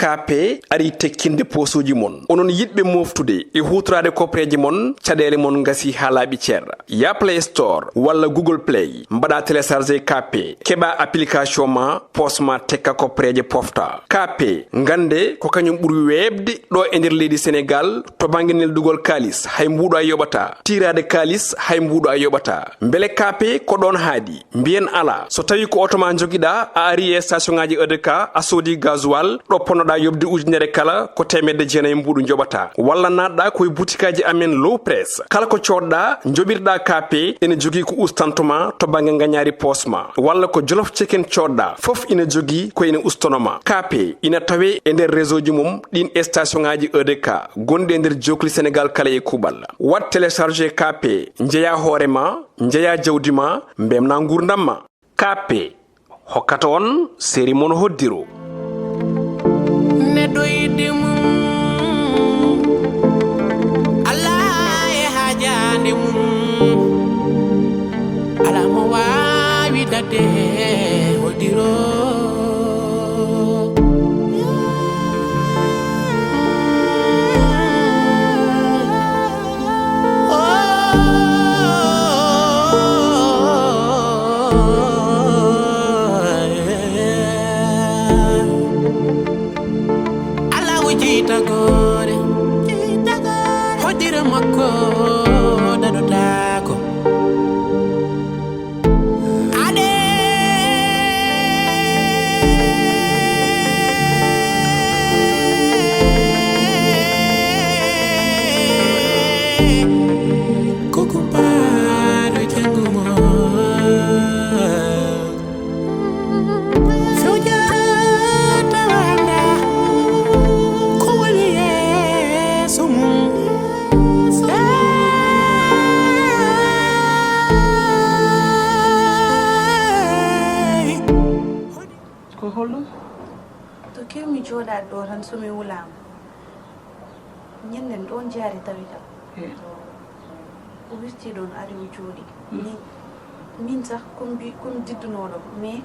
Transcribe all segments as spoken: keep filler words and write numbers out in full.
Kaape ari tekkinde poosuuji mon. Onon yiɗɓe mooftude e huutoraade kopreeje mon, caɗeele mon ngasi haa laaɓi cer. Yah Play Store walla Google Play, mbaɗa télécharger Kaape, keɓa application ma, poos ma tekka kopreeje pofta. Kaape, ngannde ko kañum ɓuri weeɓde ɗo e nder leydi Senegaal to bannge neldugol kaalis, hay mbuuɗo a yoɓataa. Tiiraade kaalis, hay mbuuɗo a yoɓataa. Mbele Kaape ko ɗoon haaɗi? Mbiyen alaa. So tawii ko oto ma njogiɗaa, a ari e station ŋaaji E D K, a soodi gasoil, ɗo ponnoɗaa yoɓde ujunere kala, ko teemedde jeenayi mbuuɗu njoɓataa. Walla naatɗaa ko e butikaaji amen Low Press. Kala ko coodɗaa, njoɓirɗaa Kaape, ene jogii ko ustanto ma to bannge ngañaari poos ma. Walla ko Jolof Chicken coodɗaa, fof ina jogii ko ene ustono ma. Kaape ina tawee e nder réseau ji mum ɗiin e station ŋaaji E D K gonɗi e nder jookli Senegaal kala e kuuɓal. Waɗ télécharger Kaape, njeyaa hoore ma, njeyaa jawdi ma, mbemnaa nguurndam ma. Kaape hokkata on seri mon hoddiro. Neɗɗo yiɗde mum, Allah e haajaande mum. Alaa mo waawi daɗde hoddiro. Allahu jiitagoore, hoddira makko daɗotaako. Ade ko kumpaaɗo janngo mo. Sujata wanda ko woni yeeso mum. Ko holɗum? To keewmi jooɗaade ɗo tan so mi wulaama. Ñannden ɗoon jaari tawi kam. Eh. O wirti ɗoon, ari o jooɗi. Mm. Min, min sah, ko mi, ko mi diddunooɗo, mais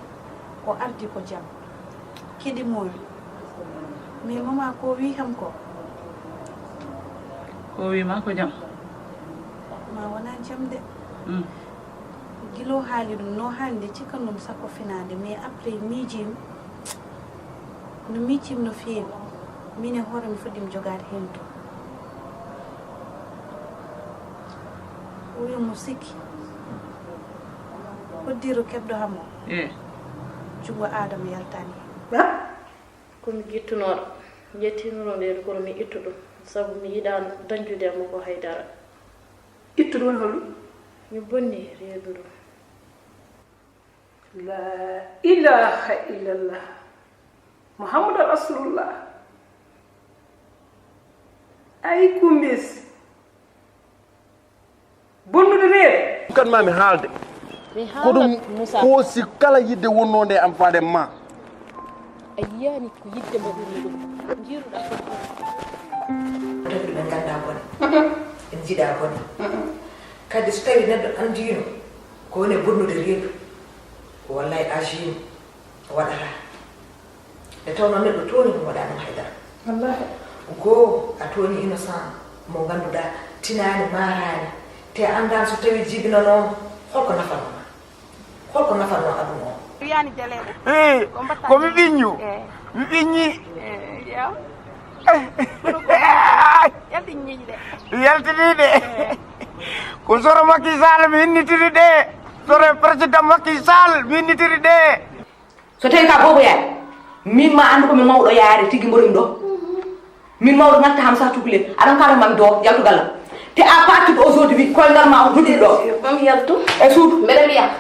o ardi ko jam. Keɗimoomi. Mais mama ko o wi kam ko? Ko o wi ma ko jam? Ma wona jam de. Mm. Gila o haali ɗum, no hannde cikkan ɗum sakko finaande, mais après miijiimi, no miijiimi no feewi. Min e hoore mi fuɗɗiima jogaade heen to. O wi mo sikki. Hoddiro keɓɗo hamo. Eh. Junngo Aadama yaltaani heen. Ko mi gittunooɗo, njettinooɗo nde kono mi ittu ɗum, sabu mi yiɗaano dañdude e makko hay dara. Ittude woni holɗum? Mi bonni reedu ɗum. La ilaha illallah. Muhammadu Rasulullah. Ay kumbis. Bonnude reedu. Kan ma mi haalde. Mi ko ɗum haalat Moussa. Hoosi kala yidde wonnonde am faade ma. A yiyani ko yidde mo ɓuri ɗum. Njiiruɗa ko. Tawi ɓe ngannda bone. Ɓe njiɗa bone. Kadi so tawi neɗɗo anndino ko woni bonnude reedu, ko wallay ajino o waɗata. Nde tawnoo neɗɗo tooñi mo waɗaani mo haydara. Wallaahi. Goo, a tooñi innocent mo ngannduɗaa tinaani maaraani, te a anndaani so tawii jibinanoo, holko nafanoo ma? Holko nafanoo aduna o? Wiyaani jaleeɗe. Eh, ko mbaɗtaa ko mi ɓiññu. Eh. Mi ɓiññi. Eh, yaw. Kono ko yalti ñiiñi de. Yaltini de. Eh. Ko soro Macky Sall mi innitiri de. Soro président Macky Sall mi innitiri de. So tawi ka bobo yaari, min ma anndu ko mi mawɗo yaari tigi mboɗo ɗo. Min mawɗo ngatta ham sa tukle, aɗon kala mam do yaltu galla. Te à partir d'aujourd'hui, koyngal ma o duɗi ɗo. Mam yaltu. E suudu. Mbeɗa mbiya,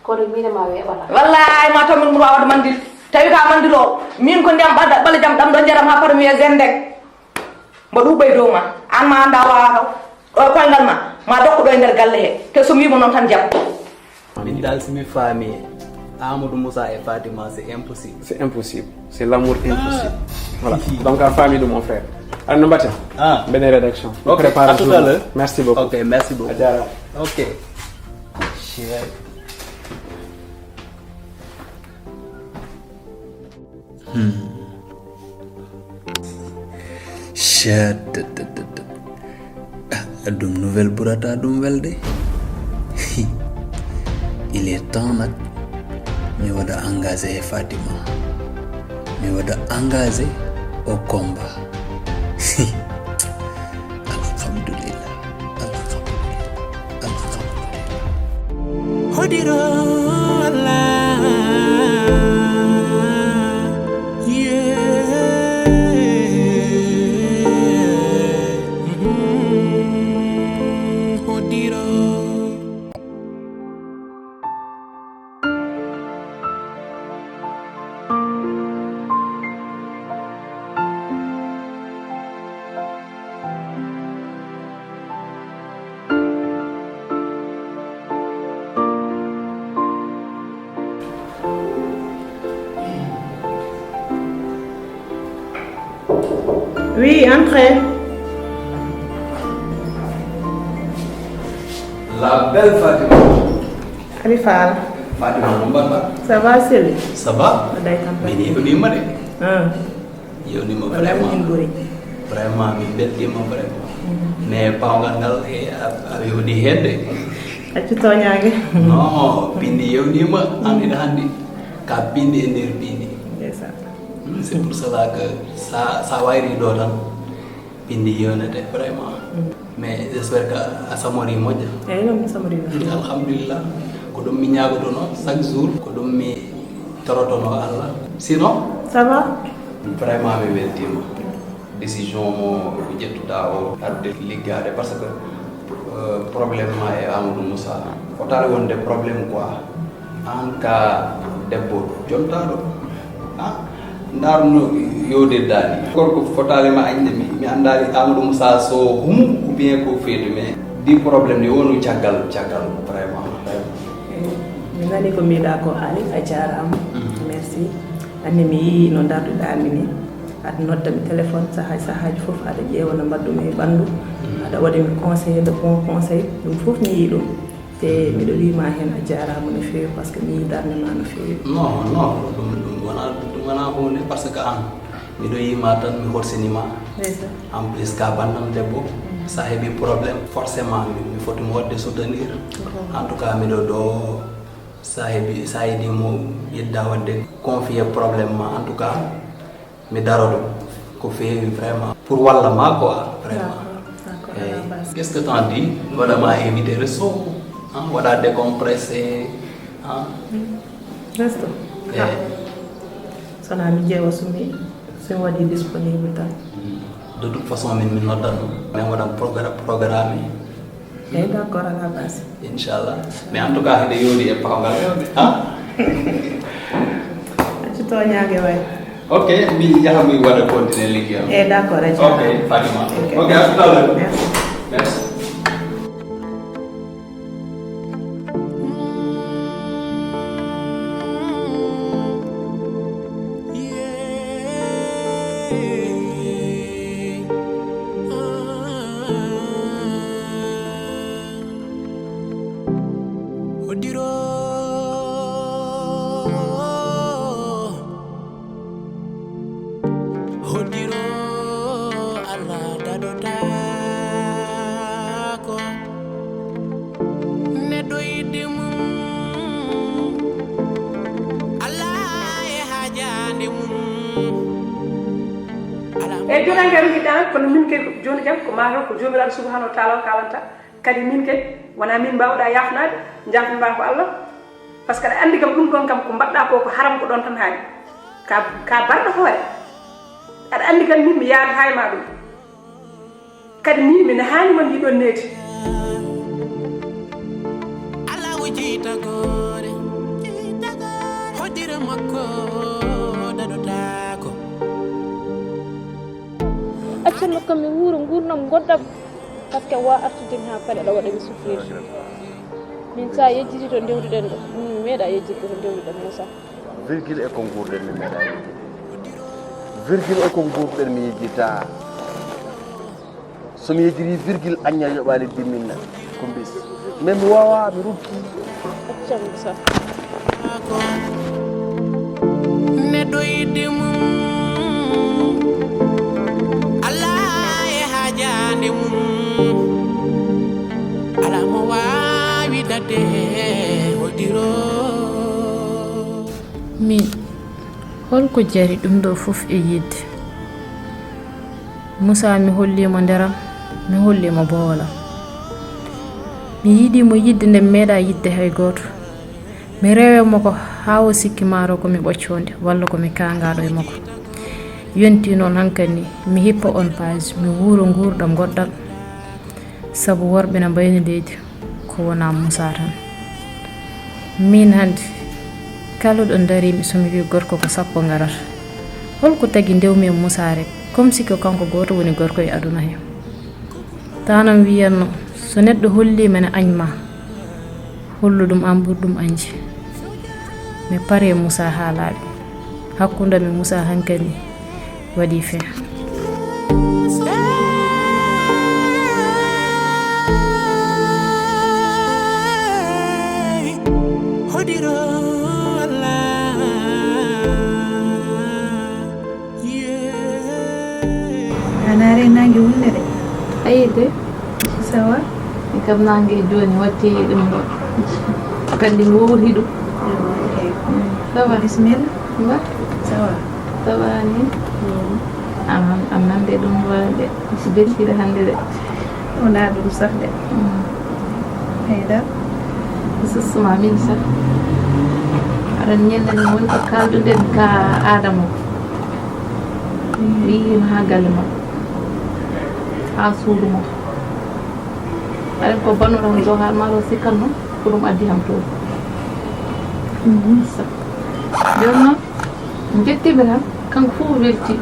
kono min e ma weeɓata. Wallahi ma taw min mbuɗo wawde mandil. Tawi ka mandil o, min ko ndiyam ɓalda, ɓalda jam ɗam ɗo njaram ha parmi e zendek. Mbo ɗuɓɓay dow ma, an ma annda wawa taw. Ɗo koyngal ma, ma dokko ɗo e nder galle he. Te so wiimo noon tan jam. Min dal si mi faami Amadou Moussa et Fatima, c'est impossible. C'est impossible. C'est l'amour impossible. Voilà. Donc, en famille de mon frère. Alors, nous battons. Ah. Bene rédaction. Ok, prépare à tout à l'heure. Merci beaucoup. Ok, merci beaucoup. A jaaraama. Ok. Shit. Hmm. Tet, tet, tet, tet, tet. Ah, ɗum nouvelle ɓurata ɗum welde. Il est temps nak mi waɗa engagé e Fatima. Mi waɗa engagé au combat. Alhamdulillah. Alhamdulillah. Alhamdulillah. Hodiro Allah, yeah. Mm, hodiro. Oui, entrez. La belle Fatima. Khalifa. Fatima, no mbaɗɗa? Ça va, Seli? Ça va? Mbaɗɗa e tampere? Min yewnima de. Ah. Yewnima. Wallaahi vraiment. Min ɓuri. Vraiment, min beltima vraiment. Mhm. Mais pawngal ngal, e, a, a yewni hen de. Accu tooñaange. Non, pindi yewnima, an hiɗa handi. Ka pindi e nder pindi. Ndeysaan. Hmm, c'est pour cela que sa, sa wayri ɗo tan, pindi yewnete vraiment. Mm. Mais j'espère que a samori moƴƴa. Eyyi, non, mi samori moƴƴa. Alhamdulillah. Ko ɗum mi ñaagotono chaque jour, ko ɗum mi torotono Allah. Sinon? Ça va? Vraiment, mi weltima. Décision mo ƴettuɗa o, arde liggaade, parce que, euh, problème ma e Amadou Moussa fotaali wonde problème quoi. An ka debbo jontaɗo, ah, ndaar no yowdirɗa ni. Gorko fotaali ma añde, mi, mi anndaali Amadou Moussa so humu ou bien ko feetu, mais di problème ni wonu caggal, caggal, vraiment. Mi nani ko mbiɗa ko, Ali, a jaaraama. Mhm. Merci. Anni mi yii no ndarduɗa mi ni. Aɗa nodda mi téléphone sahaaji sahaaji fof, aɗa ƴeewa no mbaɗɗumi e ɓanndu. Mhm. Aɗa waɗa mi conseil de bon conseil. Ɗum fof mi yii ɗum. Te miɗo wiima heen a jaaraama no feewi, parce que mi yii darnde ma no feewi. Non, non, ɗum, ɗum wona, ɗum wona huunde, parce que an, miɗo yiima tan, mi horsinima. Ndeysaan. En plus, ka banndam debbo, mm, sa heɓi problème, forcément, mi, mi foti mo waɗde soutenir. Ko. En tout cas, miɗo ɗo, sa heɓi, sa yiɗi mo yedda waɗde confier problème ma, en tout cas, mi daro ɗum ko feewi vraiment. Pour walla ma quoi, vraiment. D'accord, d'accord, eh, ala base. Qu'est-ce que t'en dis? Mi waɗa ma invité resto, hein, waɗa décompressé, hein. Mm. Resto? Eh. Ah. Sona mi ƴeewa sumi, sumi waɗi disponible tan. Mm. De toute façon, min, min noddan ɗum. Min waɗan progra-, programme. Eyi, d'accord, ala base. Inchallah. Mais en tout cas, hiɗa yowdi e pawngal hewde, ha? Accu tooñaange waay. Ok, mi yaha mi waɗa continuer liggey am. Eyi, d'accord, a jaaraama. Ok, Fatima. Ok. Ok, à tout à l'heure. Merci. Merci. Hodiro, hodiro, Allah daɗotaako. Neɗɗo yiɗde mum, Allah e haajaande mum. Alaa. Eyyi, joɗanke am yiɗɗa, kono min kay jooni kam ko mataw ko Joomiraaɗo Subhaanahu wa Taala o kaalanta. Kadi min kay, wonaa min mbaawɗaa yaafnaade, njaafnanɗaa ko Allah. Parce que aɗa anndi kam ɗum ɗoon kam ko mbaɗɗaa ko, ko haram ko ɗoon tan haani. Ka, ka barɗo hoore. Aɗa anndi kam min mi yaarata e ma ɗum. Kadi ni, mi nahaani ma ndi ɗon needi. Alaa o jeytagoore, hodire makko daɗotaako. Accanno kam mi wuura nguurndam ngoɗɗam, parce que wa artude mi haa pale aɗa waɗa mi souffrir. Min sa yejjiti to ndewduɗen ɗo, min mi meeɗa yejjitde to ndewduɗen Moussa. Virgule e ko nguurɗen mi meeɗa yejjitde. Virgule e ko nguurɗen mi yejjitaa. So mi yejjitii virgule, Añña yoɓaani dimminna ko mbis. Mais mi waawaa, mi rukki. Accam Moussa. Neɗɗo yiɗde mum, Allah. Holko jari ɗum ɗo fof e yiɗde? Musa, mi holliimo nderam, mi holliimo boowolam. Mi yiɗiimo yiɗde nde mi meeɗaa yiɗde hay gooto. Mi rewe mo ko haa o sikki maaro ko mi ɓoccoonde walla ko mi kaangaaɗo e makko. Yonti noon hankadi mi hippa on page, mi wuuro nguurɗam goɗɗam. Sabu worɓe na mbayni leydi ko wonaa Musa tan. Min hannde kala ɗo ndariimi so mi wii gorko ko sappo ngarata. Holko tagi ndewmi e Musa rek, comme si ko kanko gooto woni gorko e aduna he. Tanam wiyatno so neɗɗo holliima ne añ ma, hollu ɗum aan ɓuri ɗum añde. Mi pare Musa haa laaɓi. Hakkunde am e Musa hankadi waɗi fin. Anaare nange wulde de. Ayi de. Sawa. Min kam nange jooni watti ɗum ɗo. Kandi mi wowti ɗum. Sawa. Bismillah. Ba. Sawa. Sawa ni. Aman am nande ɗum waade. Si beltiɗo hannde de. Wona ɗum sax de. Hayda. Sustuma min sax. Aɗan ñande no woni ko kalduɗen ka Adama. Mi yiyima ha galle makko. Ha suudu makko. Aɗa ko bannora mo ɗo ha maaro sikkanno ko ɗum addi ham to. Jooni noon njettiɓe tan kanko fof o welti.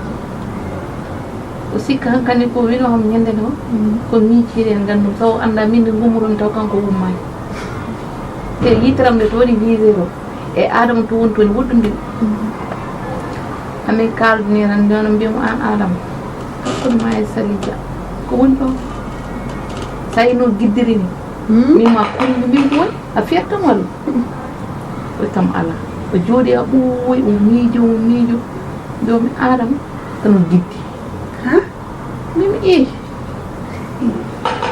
O sikka hankadi ko wino ham ñande no ko miijiɗen gandum taw anda min nde gummuromi taw kanko wummani. Te yitaram nde to waɗi visero e Adama to woni toon woɗɗondiri. Amin kaldini tan nde wona mbiyamo an Adama. Hakkude ma e Salija ko woni ɗo? Sa yino giddiri ni min ma kulli mbin ko woni a fiyat tan walla? Ɓe kam ala o jooɗi a ɓooyi o miijo o miijo. Mbiyami Adama kano giddi. Ha? Mbimi ih.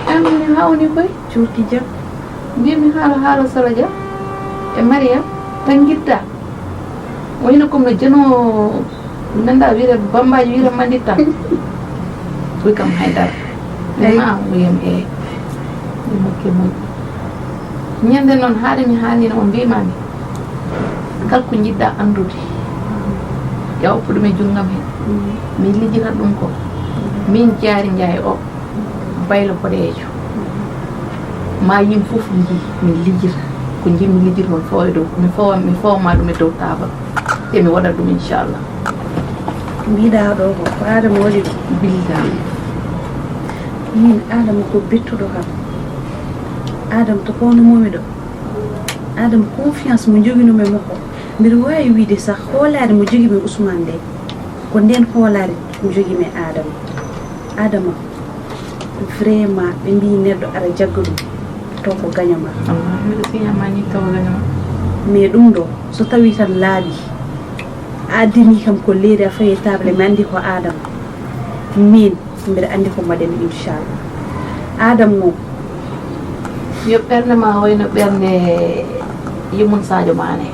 An mi hawni koy. Cuurki jam. Mbimi haala haala Sala Dia e Mariam tan gidda. O hino comme no jeno nanda wire bambaji wire manditta. Ɓoy kam haydara. Ma wiyam e mokke moƴƴi. Ñande noon haade mi haalino o mbimami kala ko jiɗɗa anndude ya oppu ɗum e junngam he. Min lijjita ɗum ko min jaari njaay o baylo boɗeejo. Ma yim fof nji min lijjita ko nji mi lijjita mi fowa e dow mi fowa mi fowma ɗum e dow tabal. Te mi waɗat ɗum inchallah. Mbiɗa ɗo ko ko Adama waɗi ɗum. Billahi. Min Adama ko bettuɗo kam. Adama to kono momi ɗo. Adama confiance mo joginumi e makko. Mbiɗa wawi wiide sah hoolare mo jogimi Ousmane nde ko nden hoolare mo jogimi e Adama. Adama vraiment ɓe mbi neɗɗo aɗa jagga ɗum taw ko gaño ma. Miɗo siña ma ni taw gaño ma. Mais ɗum ɗo so tawi tan laaɓi a addini kam ko leydi a fayi table mi andi ko Adama. Min mbiɗa anndi ko mbaɗen inchallah. Adam mo. Yo ɓernde ma wayno ɓernde yimmun Sadio Mané.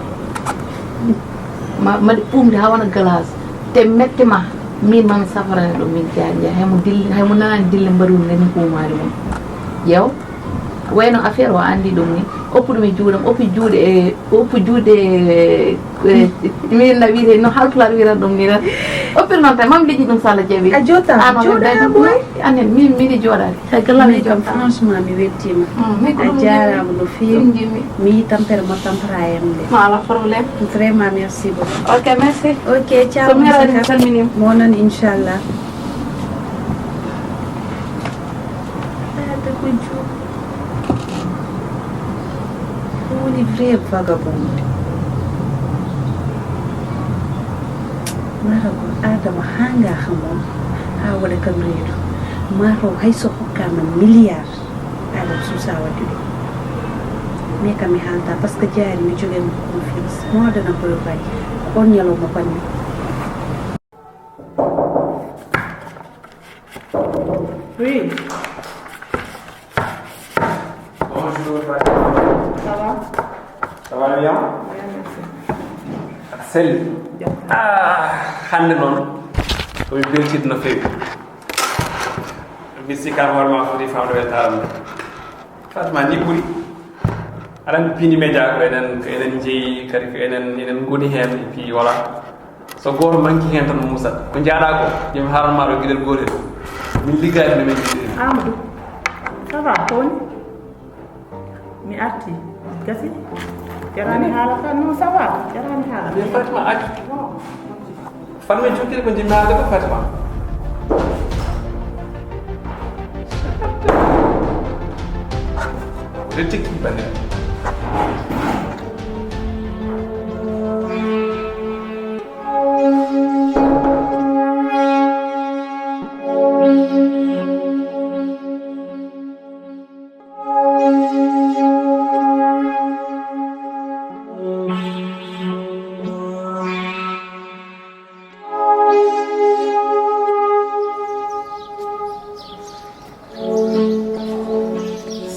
Ma maɗi ɓumde ha wona glace. Te mette ma min mami safarane ɗum min jaaja haymo dille haymo nanani dille mbaɗumi nani humari mum. Ƴeew. Wayno affaire o andi ɗum ni oppu ɗum e juuɗam oppi juuɗe e oppu juuɗe e min na wiyete no halpulaar wiran ɗum ni tan oppir noon tan mam liƴƴi ɗum so allah jaɓi a jota a jota boy anen min miɗi jooɗade e galami kam franchement mi weltima a jarama no fewi mi yi tampere mo tampara yam nde ma ala problème vraiment merci beaucoup ok merci ok ciao mi salminima mo noon inchallah Aada ko juum. Ɗum woni vrai vagabond. Mara ko Adama hanga hamo ha waɗa kam reedu. Mataw hay so hokkama milliard Adama suusa wadde ɗum. Mais kam mi halta parce que jaari mi jogen mo confiance. Mo waɗana ko yo bari. Ko on ñalawma panmi. Oui. Bonjour, Fatima. Ça va? Ça va bien? Bien, merci. Ak Sel. Jam. Ah, hannde noon, ko mi beltiiɗo no feewi. Mi sikkaama hoore ma foti famde weltaare am. Fatima, ni ɓuri. Aɗa anndi piindi média ko enen, ko enen njeyi, kadi ko enen, enen ngoni heen, et puis voilà. So gooto manki heen tan, Moussa, ko njaaɗaa ko, yo mi haalan ma ɗo geɗel gootel. Min liggaaki no min njiɗiri. Amadou, ça va, ko woni? Mi arti. Gasi? Jaraani haala ka? Non, ça va. Jaraani haala. Mais Fatima, accu. Fan mi jokkiri ko njimmi haalde ko, Fatima. Retikki bane.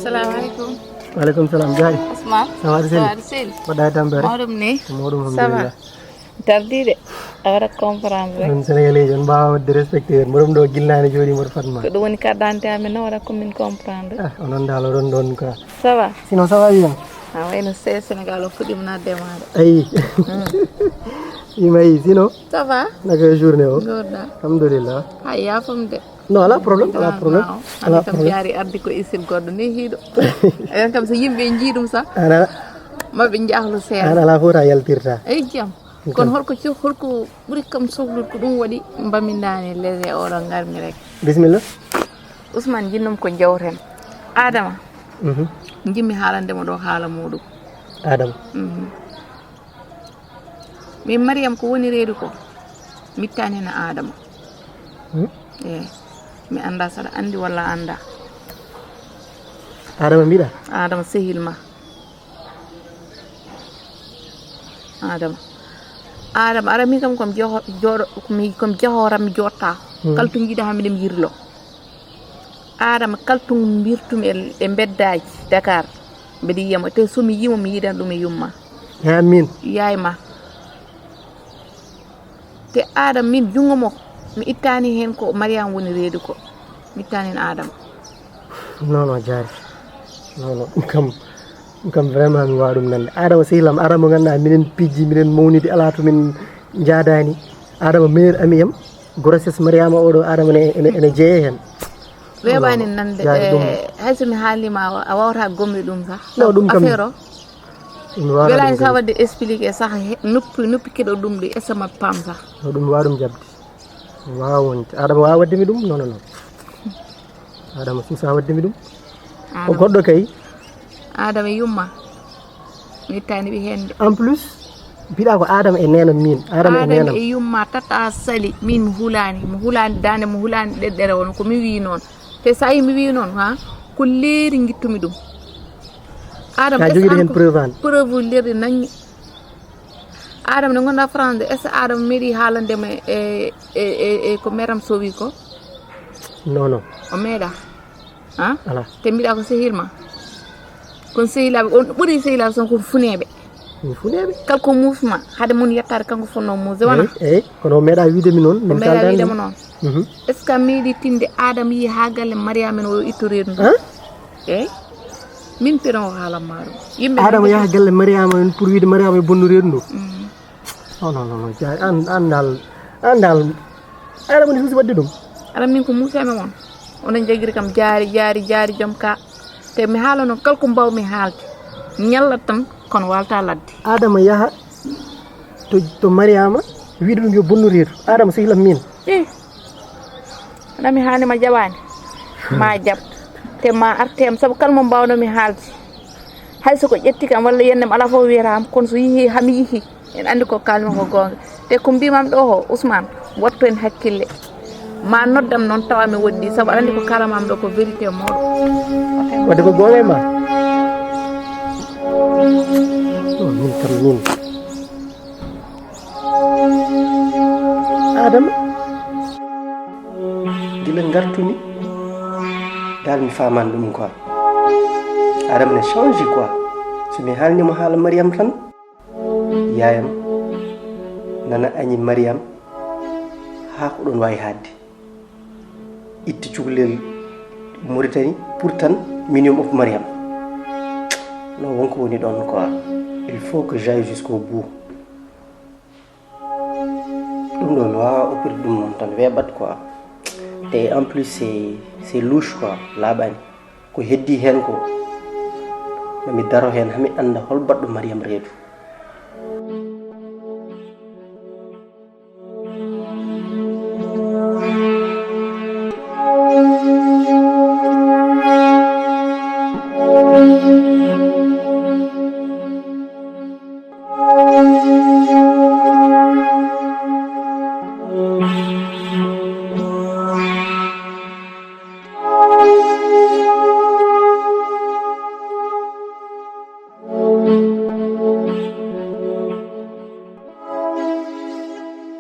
Salamu aleykum. Waaleykum salam. Jaari. Ousmane. Ça va, Seydi? Ça va, Seydi? Mbaɗɗa e tampere? Mawɗum ni. Mawɗum, ça va. Alhamdulillah. Tardiiɗo, a waɗa comprendre rek. On Sénégalais, on mbaawa waɗde respecté. Mboɗo ɗo gillaani jooɗi, mboɗo Fatma. Ko ɗum woni carte d'identité amen, no waɗa ko min comprendre. Ah, onon dal oɗon ɗon quoi. Ça va? Sinon, ça va bien. A wayno se Sénégal o fuɗɗiima naatde e maaɗa. Ayi. Ima yi, sinon? Ça va? Naka journée o? Nguurɗaa. Alhamdulillah. Hay yaafam de. Non, alaa problème, alaa problème. Alaa problème. Yaari ardi ko isil goɗɗo ni hiiɗo. Enen kam so yimɓe njii ɗum sa. Ana. Maɓe njahlu seeɗa. Ana alaa fof ta yaltirta. Eyi jam. Kono holko co-, holko ɓuri kam sohlude ko ɗum waɗi mbamindaani les e oɗo ngarmi rek. Bismillah. Ousmane, jinnum ko jawten. Adama. Mhm. Jimmi haalande mo ɗo haala muɗum. Adama. Mhm. Min Mariam ko woni reedu ko, mi ittani heen Adama. Hmm? Eh, mi annda saɗa anndi walla annda. Adama mbiɗa? Adama sehil ma. Adama. Adama, ara min kam kom joho-, jooɗo, mi kom jahooram mi jotta. Hmm. Kala to njiɗa ha miɗem yirlo. Adama, kala to mbirtumi e, e mbeddaaji Dakar, mbeɗa yiyamo. Te so mi yimo, mi yiɗan ɗum e yumma. Yaay min? Yaay ma. Te Adama, min junngo mo, mi ittani heen ko Mariama woni reedu ko. Mi ittani heen Adama. Non, non, jaari. Non, non, ɗum kam, ɗum kam vraiment mi waawa ɗum nande. Adama sehil am, Adama mo ngannduɗaa minen pijji, minen mawnidi, alaa to min njaadaani. Adama meilleur ami am, grossesse Mariama oɗo, Adama ne, ene, ene jeeye heen. Weeɓaani nande, jaari ɗum. Eh, hay so mi haalnii ma, a wa-, a waawata gomde ɗum sax. Non, ɗum kam affaire o. Mi waawaa ɗum welaani sa gomde. Waɗde expliqué sax he, noppi, noppi keɗo ɗum ɗi, est-ce que ma paam sax? Non, ɗum mi waawa ɗum jaɓde. Mi waawa wonde. Adama waawa waɗde mi ɗum? Non, non, non. Adama suusa waɗde mi ɗum. Ko Adama. Goɗɗo kay. Adama e yumma. Mi ittani ɓe heen de. En plus, mbiɗa ko Adama e neenam min. Adama e Adama neenam. E yumma tata sali. Min mi hulaani. Mi hulaani daande, mi hulaani ɗeɗɗere won. Ko mi wii noon. Te so a yii mi wii noon, ha? Ko leeri ngittumi ɗum. Adama, a est-ce jogiiɗo an heen ko preuve an? Preuve leeri naŋŋi. Adama nde ngonɗaa France de, est-ce que Adama meeɗi haalande ma e, e, e, e ko Meram Sow wi ko? Non, non. O meeɗa? Ha? Alaa. Te mbiɗa ko sehil ma? Kono sehilaaɓe, on ɓuri sehilaaɓe son ko funeeɓe. Min funeeɓe? Kala ko muusma, hade mum yettaade kanko fotnoo muusde, wona? Eyi, eyi, kono o meeɗa wiide mi noon, o min meeɗa kaldani wiide ɗum. Mo noon. Mhm. Est-ce que a meeɗi tinde Adama yii haa galle Mariama en o itto reedu ndu? Han? Eyi. Min peno o haalan ma ɗum. Yimɓe Adama yaha galle Mariama en pour wiide Mariama e bonnu reedu ndu? Mm. Non, non, non, non, jaari, an, an dal, an dal, Adama ne suusi waɗde ɗum. Aɗa min ko muusema mon. Onon jagiri kam jaari, jaari, jaari joom ka. Te mi haala noon kala ko mbawmi haalde. Ñalla tan kono walta ladde. Adama yaha to, to Mariama, wiide ɗum yo bonnu reedu. Adama sehil am min. Eh. Aɗa mi haani ma jaɓaani. Ma jaɓ. Te ma arte am sabu kala mo mbawnomi haalde. Hay so ko ƴetti kam walla yiyannde am alaa fof wiyata am, kono so yihi, hami yihi, en anndi ko kaalmi ko goonga. Te ko mbimam ɗo ko, Ousmane, wattu heen hakkille. Ma noddam noon tawa mi woɗɗi, sabu aɗa anndi ko kaalamam ɗo ko vérité mawɗo. Wadde ko goonga e ma? Oh, min kam, min. Adama, gila ngartumi, dal mi faman ɗum quoi. Adama ne change quoi. So mi haalni mo haala Mariam tan, yaayam Nana añi Mariam, haa ko ɗon waawi haaɗde. Itti cukalel Mauritanie pour tan minium of Mariam. Non, wonko woni ɗon quoi. Il faut que j'aille jusqu'au bout. Ɗum ɗo mi waawaa oppirde ɗum noon tan weeɓat quoi. Et en plus c'est c'est louche quoi, laaɓaani. Ko heddii heen ko, ma mi daro heen haa mi annda hol baɗɗo Mariam reedu.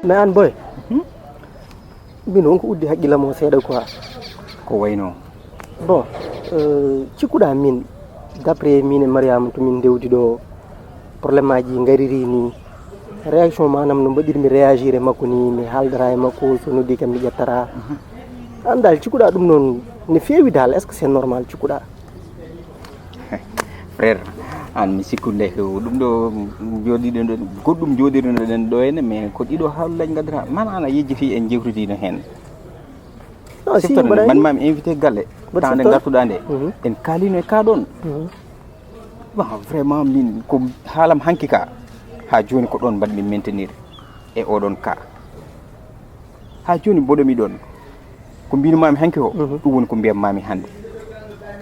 Mais aan boy, min won ko uddi haqqillam o seeɗa quoi. Ko wayno? Bon, euh, cikkuɗaa min, d'après min e Mariama to min ndewdi ɗo, problème aji ngariri ni, réaction maanaam no mbaɗirmi réagir e makko ni, mi haaldara e makko, so noddi kam mi ƴettara. Aan daal cikkuɗaa ɗum noon ne feewi daal, est-ce que c'est normal cikkuɗaa? Frère, aan mi sikku nde ko ɗum ɗo jooɗiɗen ɗo, goɗɗum jooɗirnoɗen ɗo henne, mais ko ɗiɗo haalullaji ngaddata, man aan a yejjiti en jewtidino heen. Non, si Siftoɗen, mbaɗa man ma mi invité galle, Mbaɗa temps nde siftoɗen. Ngartuɗaa nde, en kaalino e kaa ɗoon. Bon, vraiment min ko haalam hanki ka, haa jooni ko ɗoon mbaɗmi maintenir e oɗon ka. Haa jooni mboɗo mi ɗoon. Ko mbinumami hanki ko, ɗum woni ko mbiyammaami hannde.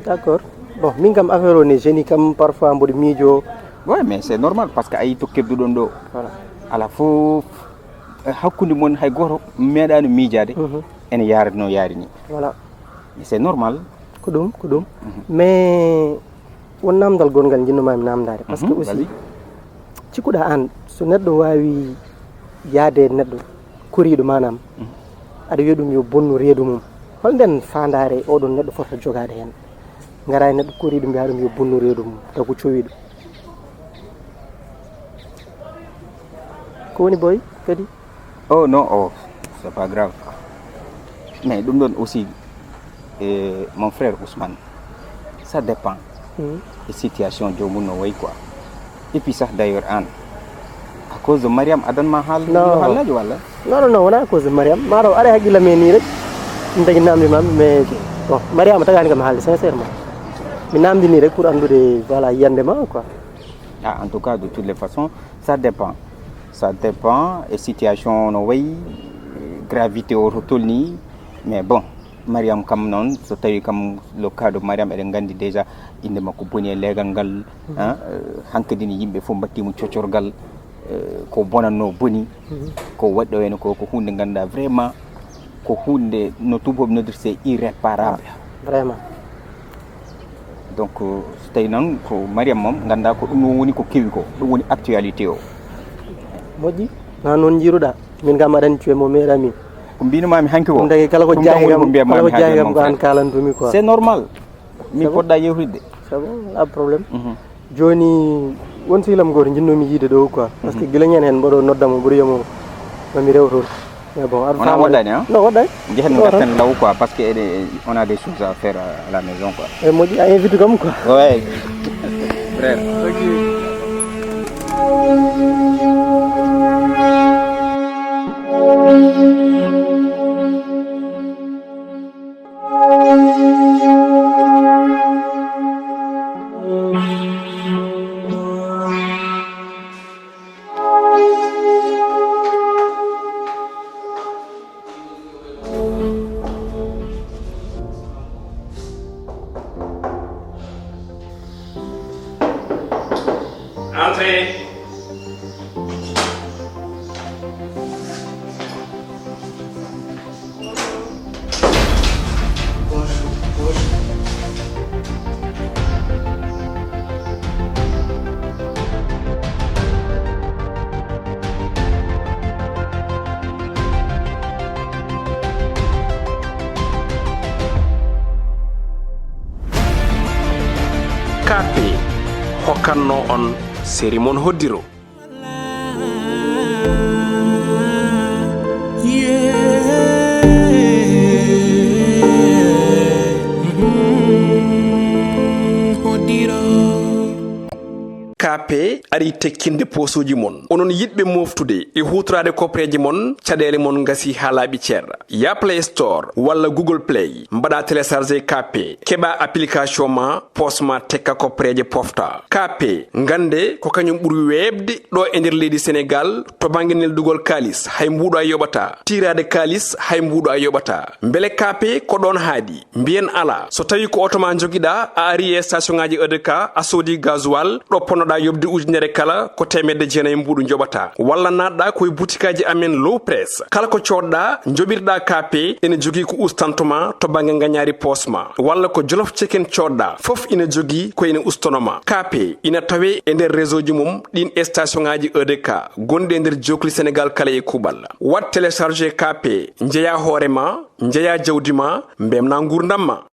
D'accord. Bon, min kam affaire o ne jeune kam parfois mboɗo miijo. Ouais, mais c'est normal parce que ayi to kedduɗon ɗo. Voilà. Ala fof eh, hakkunde mon hay gooto meeɗaano miijaade ene yaarde no yaari ni. Voilà. Mais c'est normal. Ko ɗum, ko ɗum. Mais won namdal gonngal njinnumami namdade, parce que aussi cikkuɗa an so neɗɗo wawi yaade e neɗɗo koriɗo manam, aɗa wiya ɗum yo bonnu reedu mum, hol nden fandare oɗon neɗɗo fota jogade hen? Ngara e neɗɗo koriɗo mbiya ɗum yo bonnu reedu mum, taw ko cowiɗo. Ko woni boy kadi? Oh non, oh, c'est pas grave. Mais ɗum ɗon aussi, eh, mon frère Ousmane, ça dépend e situation joomum no wayi quoi. Et puis sax d'ailleurs an, à cause de Mariam adan ma haal Non. Haalaji walla? Non, non, non, wona à cause de Mariam. Maro are haqqilla me ni rek. Min tagi namdi mam, mais bon, Mariam tagani kam haalde sincèrement. Mi namdi ni rek pour andude voilà yande ma quoi. Ah, en tout cas, de toutes les façons, ça dépend. Ça dépend e situation no wayi, gravité o to tolni. Mais bon, Mariam kam noon, so tawi kam le cas de Mariam, eɗen nganndi déjà innde makko boni e leegal ngal, hein, euh, hankadi ni yimɓe fof mbattiimo cocorgal, euh, ko bonatno boni, ko waɗɗo heen ko, ko huunde ngannduɗaa vraiment ko huunde no tubaɓe noddirta c'est irréparable. Vraiment. Donc so tawi noon ko Mariam moom ngannduɗaa ko ɗum woni ko kewi ko, ɗum woni actualité o. Moƴƴi, na noon njiruɗa. Min kam aɗa anndi cuwe mo meeɗa min. Ko mbinumami hanki ko Ɗum tagi kala ko ɗum tan jaahi woni kam, ko mbiyammi kala ko hannki jaahi heen kam mon ko an frère. Kalandumi quoi. C'est normal. Min C'est bon. Poɗɗa yewtidde. C'est bon, la problème. Joni won sehlam goto jinnomi yiide ɗo quoi. Parce que gila ñande hen mboɗo noddamo mboɗo wiyamo mami rew toon. Mais bon, aɗa Wona faama woɗɗani, hein? Non, woɗɗani. Njehen Ɗo tan. Ngarten law quoi, parce que eɗe- on a des choses à faire à la maison quoi. E moƴƴi a invite kam quoi. Ouais. Frère. Entrez. K P hokkanno on seri mon hoddiro. Kaape ari tekkinde poosuuji mon. Onon yiɗɓe mooftude e huutoraade koppareeje mon, caɗeele mon ngasi haa laaɓi cer. Yah Play Store walla Google Play, mbaɗa télécharger Kaape, keɓa application ma, poos ma tekka koppareeje pofta. Kaape, ngannde ko kañum ɓuri weeɓde ɗo e nder leydi Senegaal to bannge neldugol kaalis, hay mbuuɗo a yoɓataa. Tiiraade kaalis, hay mbuuɗo a yoɓataa. Mbele Kaape ko ɗoon haaɗi? Mbiyen alaa. So tawii ko oto ma njogiɗaa, a ari e station ŋaaji E D K, a soodi gasoil, ɗo ponnoɗaa yoɓde ujunere kala, ko teemedde jeenayi mbuuɗu njoɓataa. Walla naatɗaa ko e butikaaji amen Low Press. Kala ko coodɗaa, njoɓirɗaa Kaape, ene jogii ko ustantoo ma to bannge ngañaari poos ma. Walla ko Jolof Chicken coodɗaa, fof ina jogii ko ene ustanoo ma. Kaape ina tawee e nder réseau ji mum ɗiin station ŋaaji E D K gonɗi e nder jookli Senegaal kala e kuuɓal. Waɗ télécharger Kaape, njeyaa hoore ma, njeyaa jawdi ma, mbeltinaa nguurndam ma.